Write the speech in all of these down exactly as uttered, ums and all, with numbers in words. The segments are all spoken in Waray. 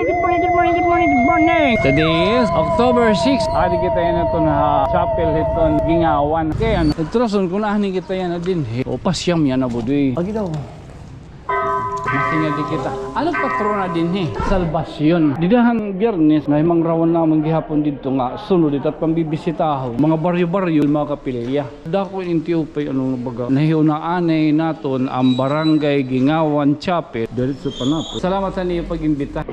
Good morning, good morning, good morning, good morning. Today is October six. Adi kita yana hiton ha chapel hiton Gingawan. Kay ano, ito rason kun anhi kita yana dinhi. O, pasyam yana, Budoy. Agi daw. Masingadi kita. Ano patrona dinhi? Salvacion. Dida han Biyernes, nahimangrawan namon gihapon didto nga sunod ito at pambibisitahon. Mga baryo-baryo, mga kapilya. Dako in tiupay, ano nga baga. Nahiuna anay naton an Barangay Gingawan Chapel. Diretso pa naton. Salamat ha iyo pag-imbita.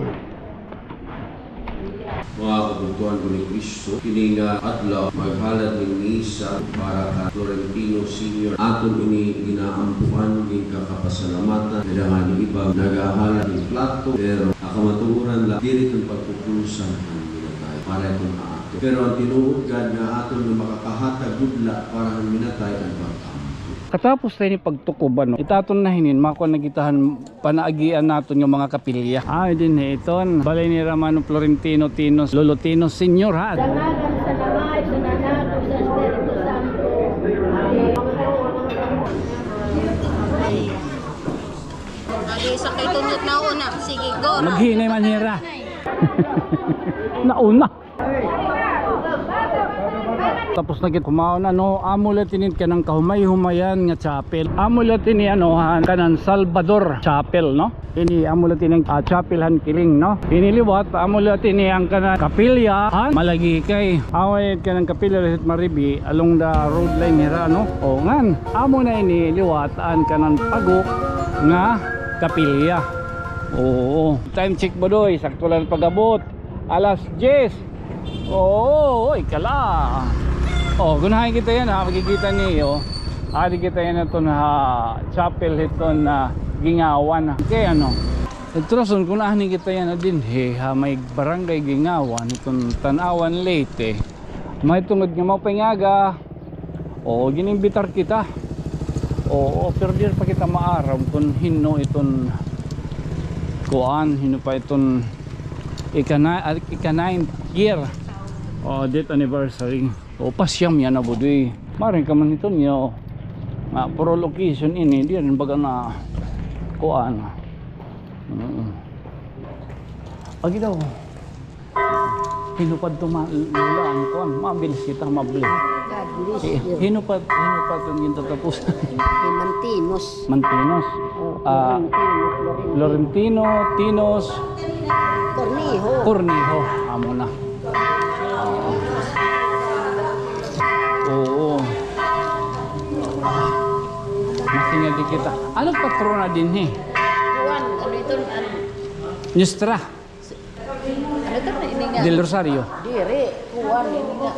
Mga kabugtoan ko ni Cristo, kini nga adlaw maghalad hin misa para kan Florentino Senior. Aton ini ginaampuan, ginkakapasalamatan, kadangani iba nagahalad hin plato, pero ha kamatuoran la, diri iton pagpupulsan han minatay para iton ha aton. Pero an tinuod gad nga aton nga makakahatag budla para han minatay an pag-ampo. Katapos ta ini pagtukob, ano, itaton na hinin, makuan na kita han panaagian naton nga mga kapilya. Ay, dinhi iton balay ni Hermano Florentino Tinos, Lolo Tinos Senior, ha? Sa ngalan sa Ama, sa Anak, sa Espiritu Santo. Amen. Ali, sa kay tunod na una. Sige, go. Maghinay man hira. Nauna. Tapos na gid kumaon, ano, amo la tini kanan kahumay-humayan nga chapel. Amo la tini, ano, han kanan Salvador Chapel, no? Ini amo la tini, ah, chapel han Kiling, no? Ini liwat, amo la tini an kanan kapilya han Malagikay. Amo la kanan kapilya hit Maribi, along the road line hira, no? O, ngan, amo na ini liwat an kanan Pagok nga kapilya. Oo. Time check, Budoy, sakto la pag-abot. Alas diyes. Oo, oy, kala. O, kun hain kita yana, ha, makikita niyo. Adi kita yana hiton ha chapel hiton, ah, Gingawan. Kay ano, ito rason kun anhi kita yana dinhi ha may Barangay Gingawan hiton Tanauan, Leyte. Mahitungod nga maupay nga aga. Oo, gin-imbitar kita. Oo, pero diri pa kita maaram kun hin-o iton kuan, hin-o pa iton ikana-, ah, ika-ninth year. Oo, death anniversary. Oo, pasyam yana, Budoy. Maring ka man hiton niyo. Nga, puro location ini, diri baga na kuan. Mm. Agi daw. Hin-o pa ito ma-, Lola, an kuan, mabilis kita, mabilis. God bless you. Hin-o pa, hin-o pa ito gintatapos? Hi Mantinos. Mantinos. Oo, ah, Florentino, Florentino. Florentino, Tinos. Cornejo. Cornejo, amo na. Oo. Masingadi kita. Ano patrona dinhi? Kuan, ano ito, ano? Nuestra. Ano ito na ini nga? Del Rosario. Diri, kuan, ini nga.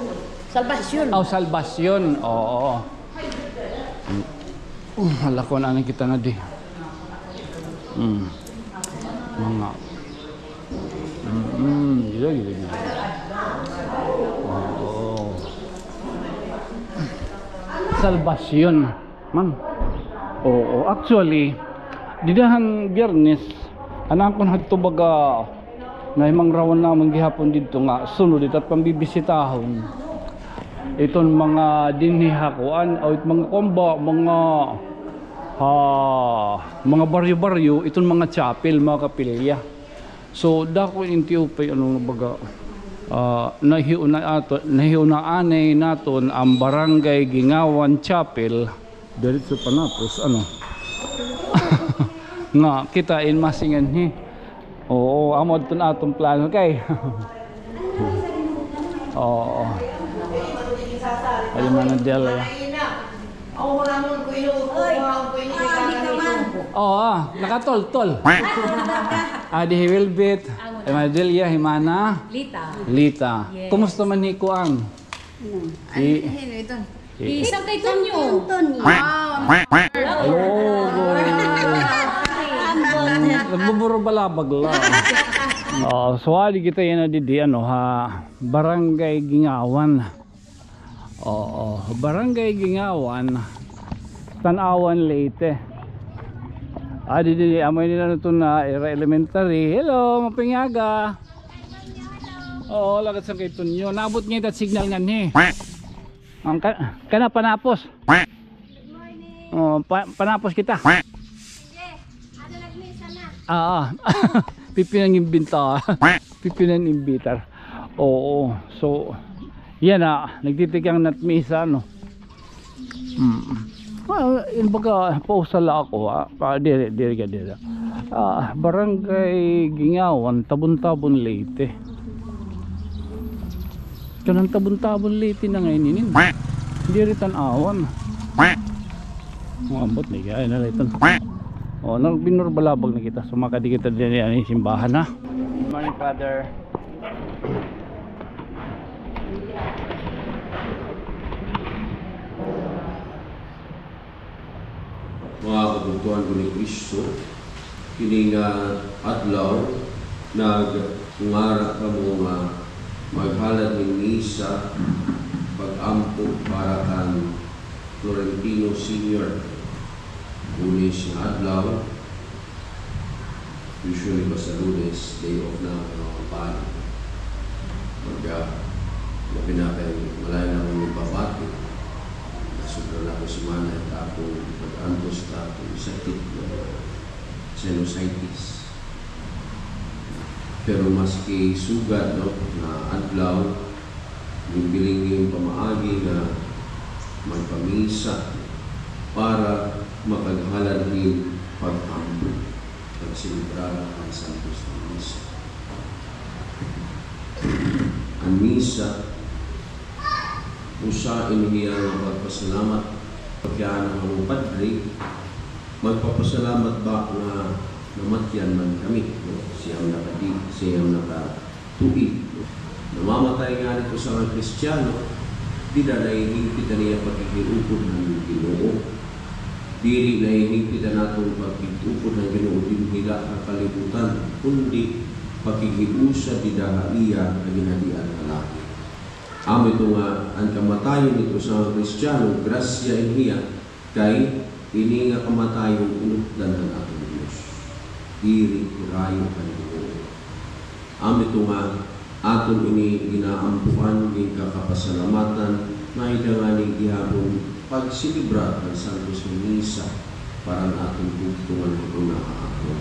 Salvacion. Oh, Salvacion. Oo. Um, hala, kuan, ano kita na di. Mm. Mga. Mm, gila, gila, gila. Oo. Salvacion. Man. Oo, actually, dida han Biyernes, an akon hadto baga nahimangrawan namon gihapon didto nga sunod ito at pambibisitahon. Iton mga dinhi ha kuan, o it mga kuan ba, mga, ah, mga baryo-baryo, iton mga chapel, mga kapilya. So, dako in tiupay, ano nga baga, ah, nahiuna ato, nahiuna anay naton an Barangay Gingawan Chapel, diretso pa naton, ano. Nga, kita in masingan, he. Oo, amo adton aton plano kay. Oo. Ay, mga Delia. Oo, ah, nakatol-tol. Adi hi Wilbit, hi Mana Delia, hi Mana Lita. Lita. Yes. Kumusta man hi kuan? Hi, hi, hi, hi. Isa kay Tonyo. Tonyo. Wow. Hello, boy. Nagbuburo balabag la. Oh, so adi kita yana didi, ano, ha Barangay Gingawan. Oo, Barangay Gingawan, Tanauan, Leyte. Adi, didi, amo ini na ito na ira elementary. Hello, maupay nga aga. Oo, lakat sa kay Tonyo. Naabot nga ito signal nganhi. An ka-, kana panapos. Oh, pa-, panapos kita. Oo. Pipinangimbinta. Pipinanimbitar. Oo. So, yana, nagtitikang na it misa, no? Hmm. Ah, in baga, pausa la ako, ah. Ah, diri, diri ka, diri. Ah, Barangay Guingawan, Tabon-Tabon, Leyte. Kanan Tabon-Tabon, Leyte na ngay-an inin. Diri tan-awan. Maabot ni kaya na la iton. O, nagbinubalabag na kita. Sumakay kita dinhi an simbahan, ha. Good morning, Father. Mga kabugtoan ko ni Kristo, kini nga adlaw, nagngaran kamo nga maghalad hin misa, pag-ampo para kan Florentino Senior. Lunes nga adlaw, usually basta Lunes, day off na an mga pari. Pagka, labi na kay malain na akon ipabati. Sobra na ako semana it akon pag-antos ta akon sakit nga sinusitis. Pero maski sugad, no, nga adlaw, ginbiling niyo an pamaagi nga magpamisa para makaghalad hin pag-ampo, pagselebrar han Santos nga Misa. An misa, usa ini hiya nga pagpasalamat. Pagka an amon padre, magpapasalamat ba nga namatyan man kami, no? Siyam na ka di, siyam na ka tuig, no? Namamatay ngani it usa nga Kristiyano, dida nahihingpit an iya pakighiupod han Ginoo. Diri nahihingpit an aton pakighiupod han Ginoo dinhi la ha kalibutan, kundi pakighiusa dida ha iya nga ginhadian ha langit. Amo ito nga an kamatayon hit usa nga Kristiyano, grasya ini hiya, kay ini nga kamatayon inutdan han aton Dios. Diri hirayo han Ginoo. Amo ito nga aton ini ginaampuan, ginkakapasalamatan, may-ada ngani gihapon pagselebrar han Santos nga Misa para han aton bugto nga nag-una ha aton.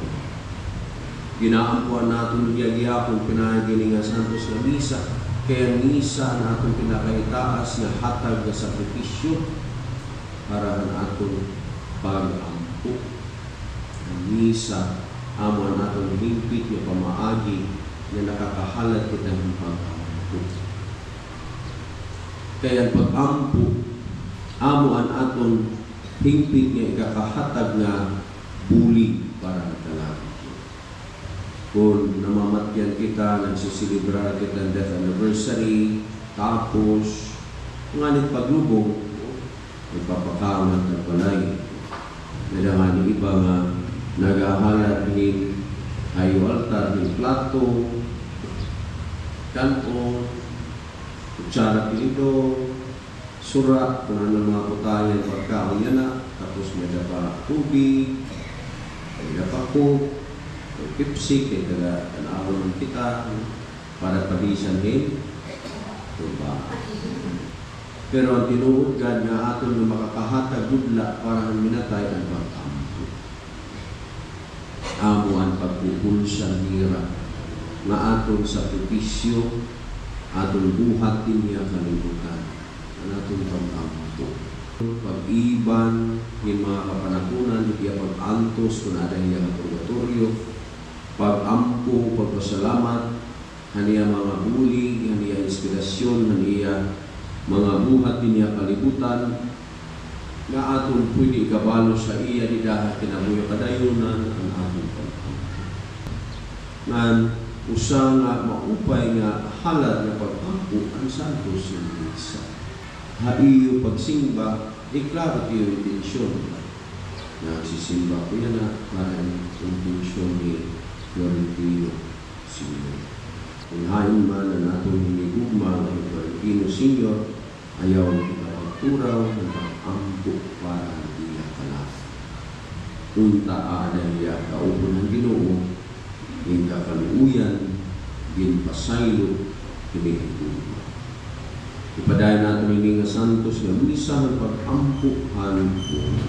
Ginaampuan naton hiya gihapon pinaagi hini nga Santos nga Misa, kay an Misa an aton pinakahitaas nga hatag nga sakripisyo para han aton pag-ampo. An Misa amo an aton hingpit nga pamaagi nga nakakahalad kita hin pag-ampo. Kay an pag-ampo amo an aton hingpit nga ikakahatag nga bulig para han kalamity. Kon namamatyan kita, nagseselebrar kita hin death anniversary, tapos, nganit paglubong, nagpapakaon han balay. May-ada ngani iba nga naghahalad hin hayo altar hin plato, kan-on, kutsara, tinidor, sura, kon ano an mga putahe hin pagkaon yana, tapos may-ada pa tubig, may-ada pa Coke, may Pepsi, kay taga-Tanabon man kita, para padisan hin tuba. Pero an tinuod gad nga aton nga makakahatag budla para han minatay an pag-ampo. Amo an pagpupulsan nira nga aton sakripisyo, aton buhat dinhi ha kalibutan, an aton pag-ampo. Pag-iban hin mga kapanakonan, it iya pag-antos kon aada hiya ha purgatoryo, pag-ampo, pagpasalamat, han iya mga bulig, han iya inspirasyon, han iya mga buhat dinhi ha kalibutan, nga aton pwede ikabalos ha iya dida ha kinabuhi kadayonan an aton pag-ampo. Ngan usa nga maupay nga halad nga pag-ampo an Santos nga Misa. Ha iyo pagsingba, iklaro it iyo intensyon. Nagsisimba ako yana para ha intensyon ni Florentino Senior. Kon hain man an aton hinigugma nga hi Florentino Senior, ayaw kita pagturaw nga pag-ampo para han iya kalag. Unta aada hiya kaupod han Ginoo, ginkakaluoyan, ginpasaylo, ginhigugma. Ipadayon naton ini nga santos nga misa han pag-ampo han buhi.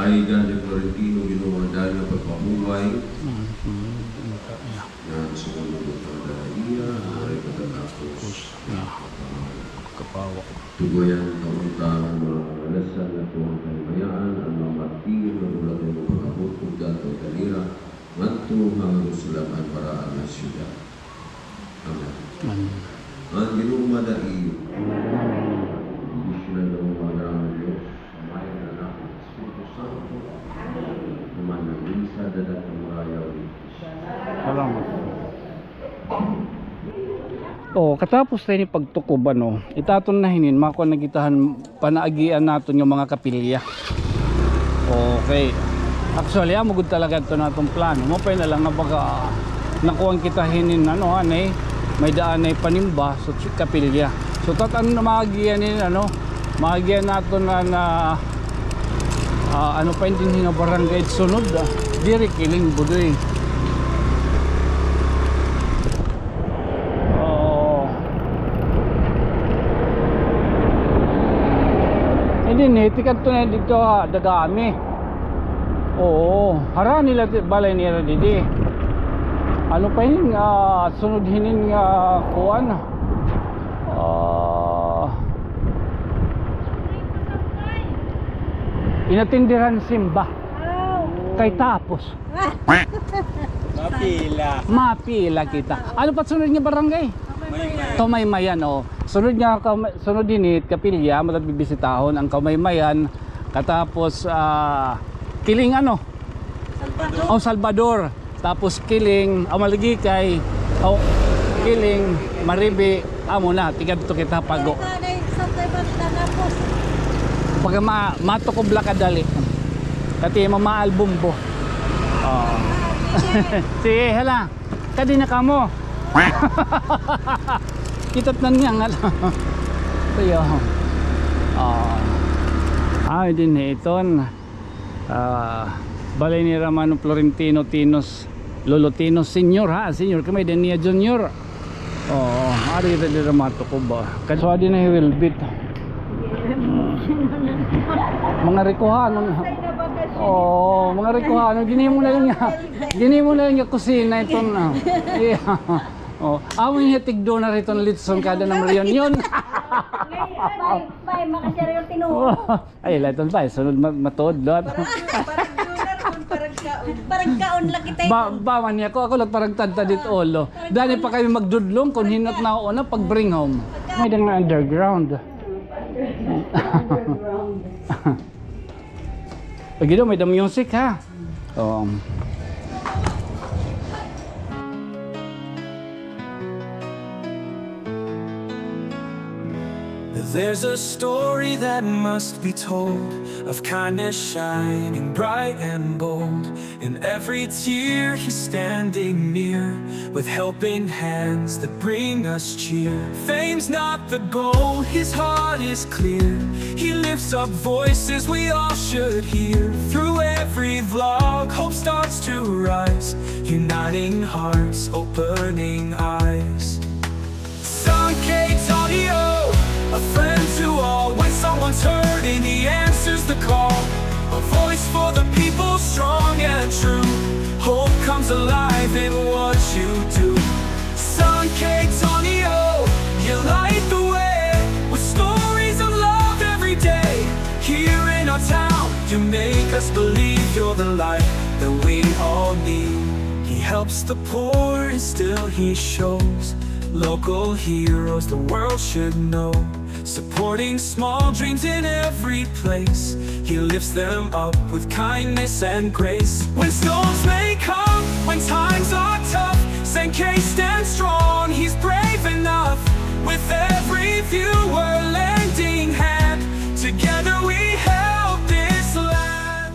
Ay, Daddy Florentino, Ginoo, dahil nga pagpahuway. Mm, mm, mm, yeah. Nga, sa mga mga dahil iya, ang waray matatapos. Tapos, yeah. Kapawa. Tuguyan na unta ang mga kalasan ngadto ha kalimayaan, an mga martir nga wala kay mapangabot, ug danton kanira ngadto ha Jerusalem an maraan nga syudad. Amen. Amen. An Ginoo mada iyo. Bendisyonan kamo, mga anak nga Dios, Amahan, Anak, ug Espiritu Santo. Amen. Human nga misa, dad-a it mga rayaw ni Kristo. Salamat. O, katapos ta hini pagtukob, ano, it aton na hinin, makuan na kita han panaagian naton nga mga kapilya. Okay. Actually, amo gud talaga ito naton plano. Maupay na la nga baga nakuan kita hinin, ano, anay, may-ada anay panimba, so, kapilya. So, tat-, ano, maagian hinin, ano, maagian naton na, na, ah, ano pa ini dinhi nga barangay sunod, ah. Diri, Kiling, Budoy. Oo. Hindi, ni, tikadto na didto, ah, Dagami. Oo, harani la ti-, balay nira didi. Ano pa ini, ah, sunod hinin nga kuan? Ah, inatindiran simba. Kay tapos. Mapila. Mapila kita. Ano pa sunod nga barangay? Maymayan. Kamaymayan, o. Sunod nga, kam-, sunod dinhi it kapilya, mata't bibisitahon an Kamaymayan, katapos, ah, Kiling, ano? Salvador. O, Salvador. Tapos Kiling, ah, Maligikay, o, Kiling, Maribi, amo na, tikadto kita Pago. Pagka ma-, matukob la kadali. Kati mamaal bombo. O. Sige, hala. Kadi na kamo. Kitat na niya nga lang. Tuyo. O. Ay, dinhi iton. Ah, balay ni Ramano Florentino Tinos, Lolo Tinos Senior, ha? Senior kami, di niya Junior. Oo, ari kita diri matukob ba. Kadto adi na hi Wilbit. Mga rikuhanon. Oo, mga rikuhanon. Ginhimo na la niya. Ginhimo na la niya kusina iton, ah. Iya. O, amo niya tigdo na riton litson kada na reunion. May, may, makasaril tinuod. Ay, la iton pa, eh. Sunod ma-, matuod, lot. Parang, parang doon na ron, parang kaon. Parang kaon la kita. Ba, ba man niya ko, ako, lot, parang tadtad it ulo. Dani pa kami magdudlong kon hin-o it nauna pag-bring home. May-ada nga underground. Lagi daw, may-ada music, ha? Oo. There's a story that must be told of kindness shining bright and bold. In every tear, he's standing near with helping hands that bring us cheer. Fame's not the goal, his heart is clear. He lifts up voices we all should hear. Through every vlog, hope starts to rise, uniting hearts, opening eyes. Sankey Tonio, a friend to all. When someone's hurting, he answers the call. A voice for the people, strong and true. Hope comes alive in what you do. Sankey Tonio, you light the way with stories of love every day. Here in our town, you make us believe you're the light that we all need. He helps the poor and still he shows local heroes the world should know. Supporting small dreams in every place, he lifts them up with kindness and grace. When storms may come, when times are tough, Sankey stands strong, he's brave enough. With every viewer lending hand, together we help this land.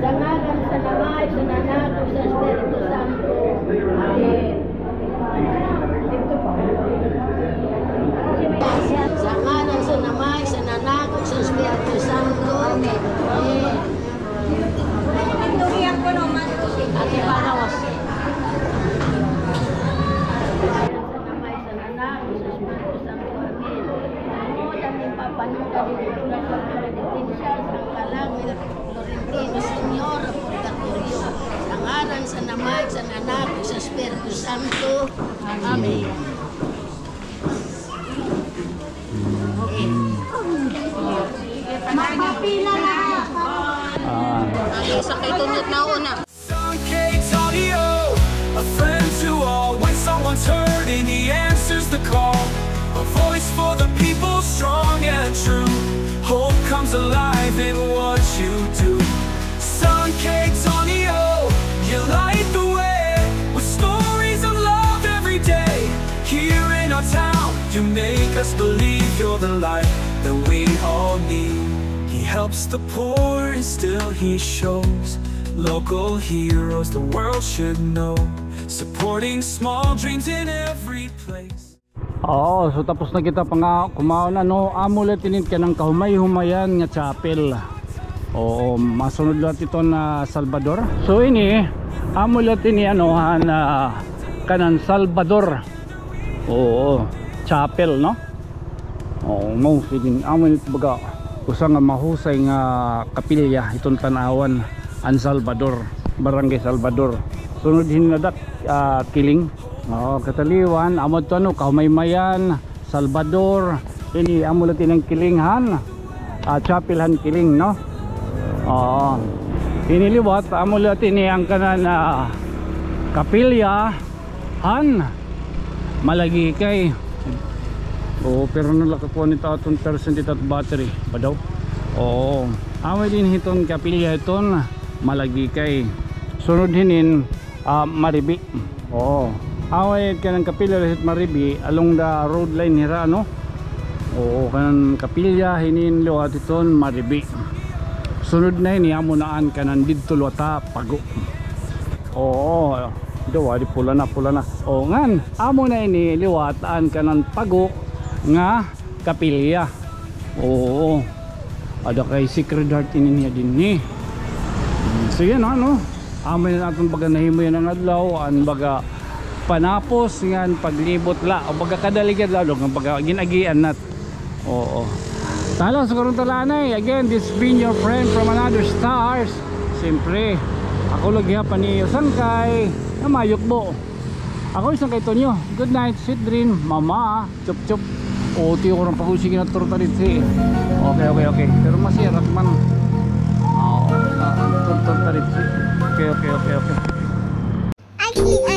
Sa ngalan sa Ama, sa Anak, ug sa Espiritu Santo. Amen. Sa ngaran san Ama, san Anak, san Espiritu Santo. Amen. Mapapila na. Ah. Ay, sa kay tunod na una. San Caytanio, a friend to all. When someone's hurting, he answers the call. A voice for the people, strong and true. Hope comes alive in what you do. San Caytanio, you light the way with stories of love every day. Here in our town, you make us believe you're the light that we all need. He helps the poor and still he shows local heroes the world should know. Supporting small dreams in every place. Oo, so tapos na kita panga kumaon, ano, amo la tini kanan kahumay-humayan nga chapel. Oo, masunod la iton Salvador. So ini, amo la tini, ano, han, ah, kanan Salvador. Oo, chapel, no? Oo, mao, sige, amo ini baga usa nga mahusay nga kapilya iton tan-awan, an Salvador, Barangay Salvador. Sunod hini na dak, ah, Kiling. Oo, kataliwan, amo adto, ano, kahumayhumayan, Salvador. Ini, amo la tini an Kiling han, ah, chapel han Kiling, no? Oo. Ini liwat, amo la tini an kanan, ah, kapilya han Malagikay. Oo, pero nalakakuan ito aton percent ito at battery. Ba daw? Oo. Amo dinhi iton kapilya iton Malagikay. Sunod hinin, ah, Maribi. Oo. Away kanan kapilya hit Maribi, along the road line hira, no? Oo, kanan kapilya hinin liwat iton Maribi. Sunod na hini, amo na an kanan didto liwat ha Pago. Oo. Daw, adi pula na, pula na. O, ngan, amo na ini liwat an kanan Pago nga kapilya. Oo. Ada kay Sacred Heart ini niya dinhi. Hmm, sige na, no? Amo na aton baga nahimo yana nga adlaw, an baga panapos ngan paglibot la, o baga kadali nga adlaw, nga baga gin-agian nat. Oo. Tala sa karong talanay. Again, this been your friend from another stars. Siyempre, ako lagi ha Paniyo Sangkay, nga mayukbo. Ako isang kay Tonyo. Good night, sweet dream, mama. Chup, chup. O, tiyo ko ng pag-usig na turta rin si. Okay, okay, okay. Pero masirak man. Oo, ah, turta rin si. Okay, okay, okay, okay.